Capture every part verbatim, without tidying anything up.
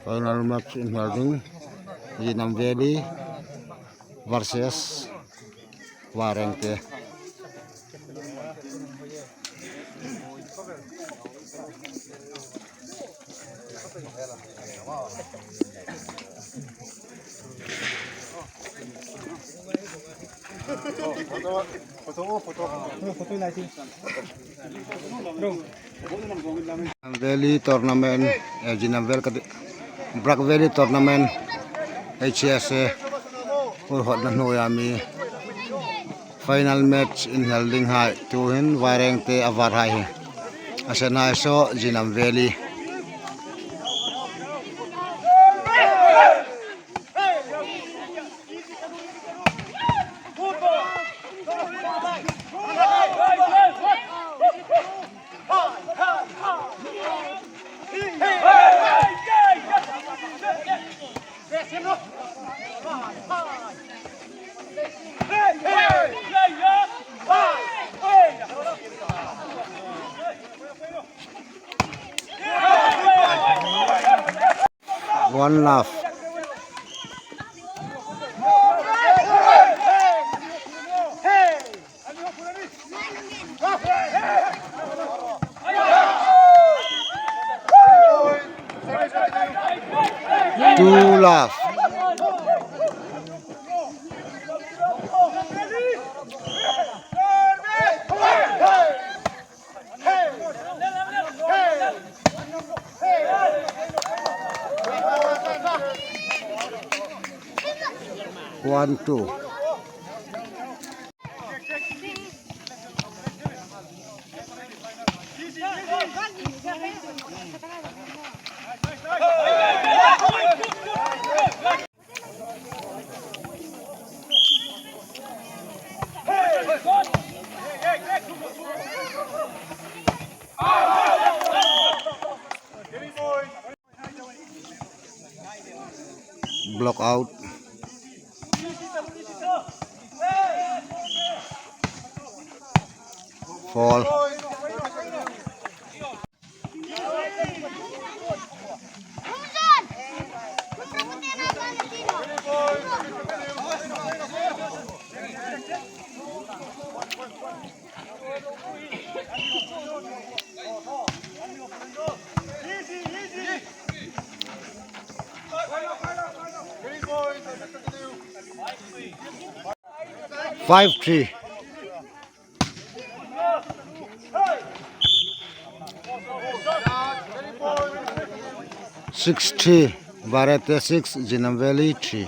Final match inhal ding, Jinam Valley versus Varengte. Valley Tournament, eh, Jinam Valley ka ti, Brak Valley Tournament, H S A, hoi hotna hnuoia mi final match inhal ding hai, tuhin Varengte a var hai hi. A sen hai saw Jinam Valley. One love. Two love. One, two. Block out. Foul. Five three. Six three, Varengte six, Jinam Valley three.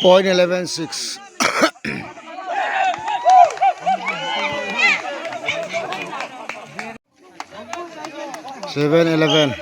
Point eleven six. Seven eleven.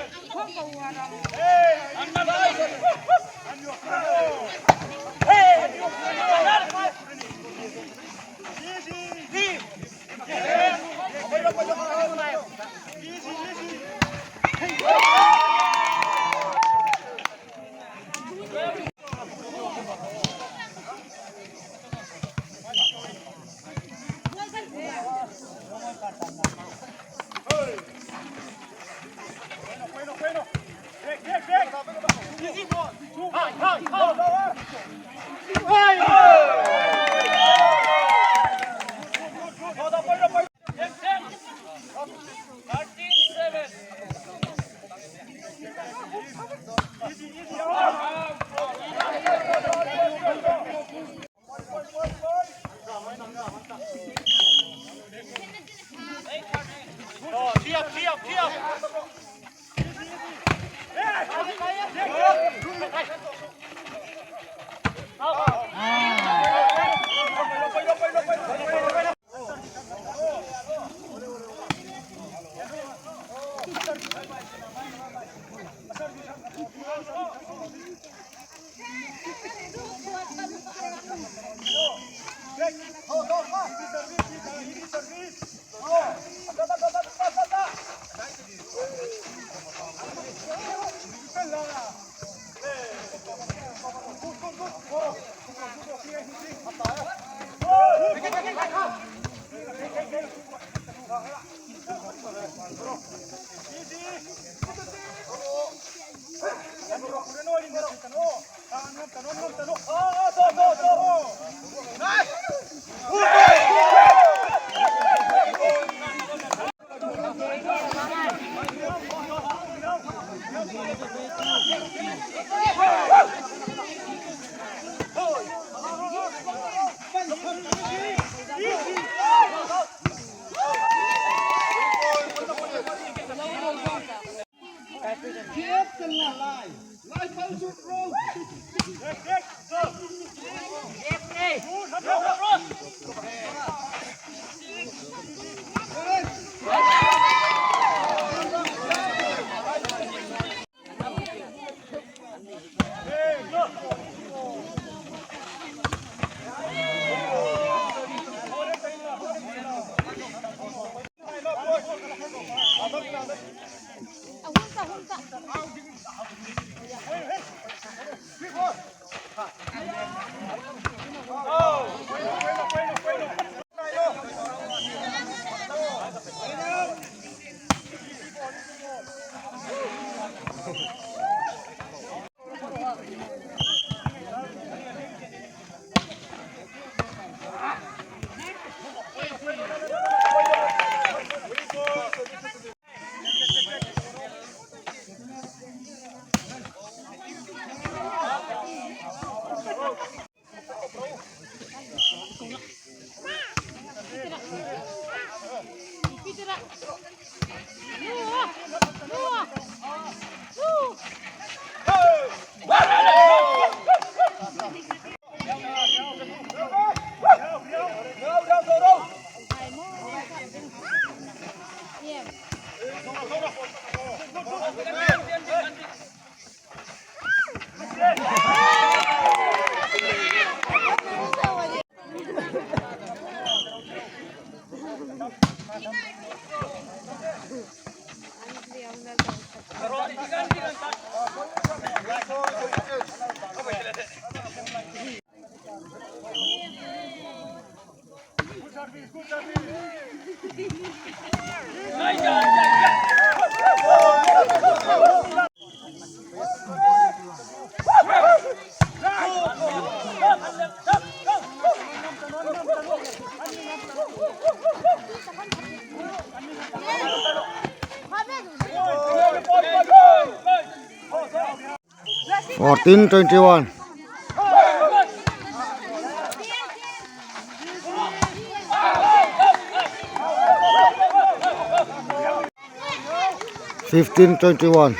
Fifteen twenty-one. Fifteen twenty-one.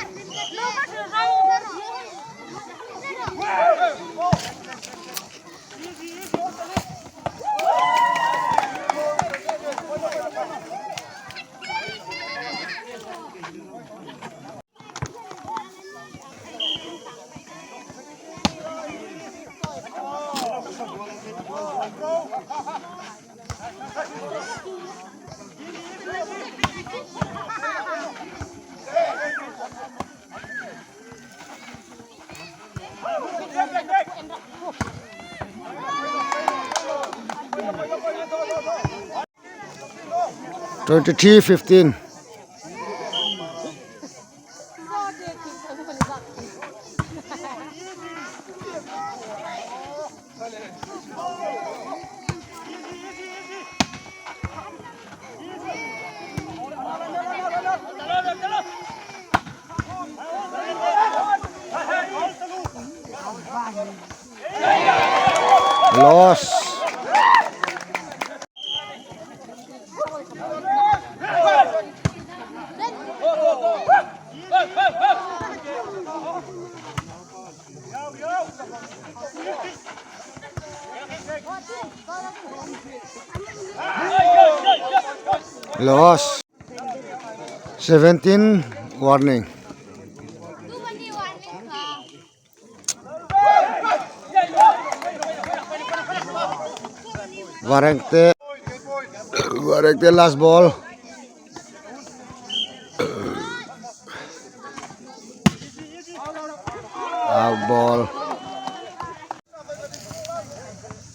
Twenty-three fifteen. Loss. Loss. Seventeen, warning. Varengte, Varengte last ball. Out ball.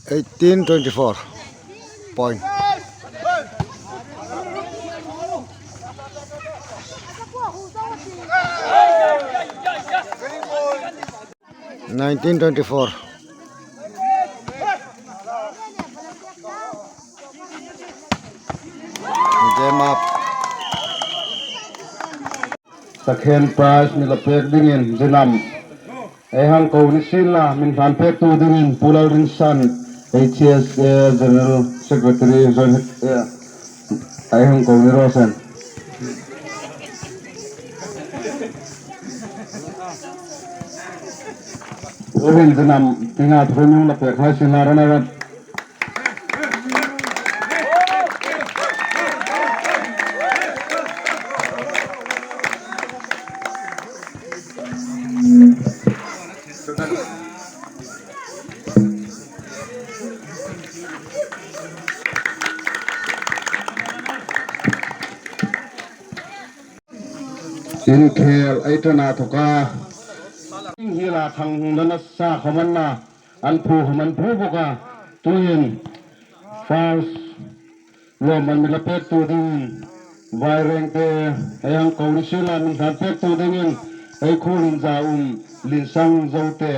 Eighteen twenty-four. Point. Nineteen twenty-four. Game up. Second prize mi la pek dingin Zinam. Ei hang ko ni sien la, min hlan pektu dingin Pu Lalrinsan, H S A General Secretary, Joint, eh, ei hang ko ni raw se. Pu Lalrinsan am, tinga premium la pek hai sien la, runner up. Inkhel ei ṭan a thawk a. Hi la thang hung dana sa khawm an na. An phu khawm an phu bawk a. Tuhin first lawmman mi la pektu dingin Vairengte, ei hang ko ni sien la, min hlan pektu dingin ei khuol inza um Linsang Zote.